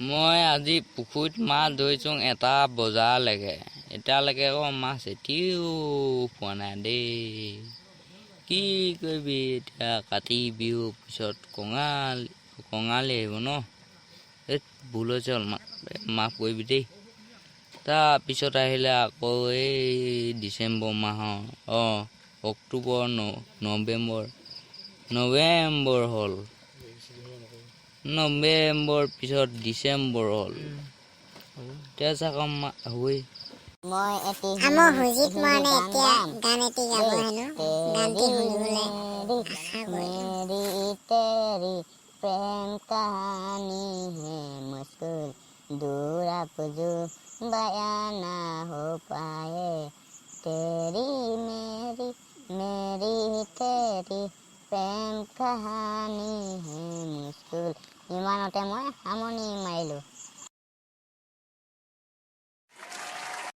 মই আজি পুখুৰীত মাছ ধৰিছোঁ 1 বজালৈকে। এতিয়ালৈকে আকৌ মাছ এটিও পোৱা নাই দেই। কি কৰিবি এতিয়া? কাতি বিহুৰ পিছত কঙালী কঙালী আহিব ন। এই ভুল হৈছে অলপমান, মাফ কৰিবি দেই। তাৰপিছত আহিলে আকৌ এই ডিচেম্বৰ মাহৰ, অঁ, অক্টোবৰ, নৱেম্বৰ, নৱেম্বৰ হ'ল, নৱেম্বৰ পিছত ডিচেম্বৰ হ'ল। এতিয়া চাগে হ'বই। মই এটি আমাৰ সুজিত মৰাণে এতিয়া গান এটি গাব হেনো। গানটি শুনিবলৈ আশা কৰিলোঁ। मेरी तेरी प्रेम कहानी है मुश्किल दूर अब जो बयां ना हो पाए। तेरी मेरी, मेरी तेरी प्रेम कहानी है मुश्किल। ইমানতে মই সামৰণি মাৰিলোঁ।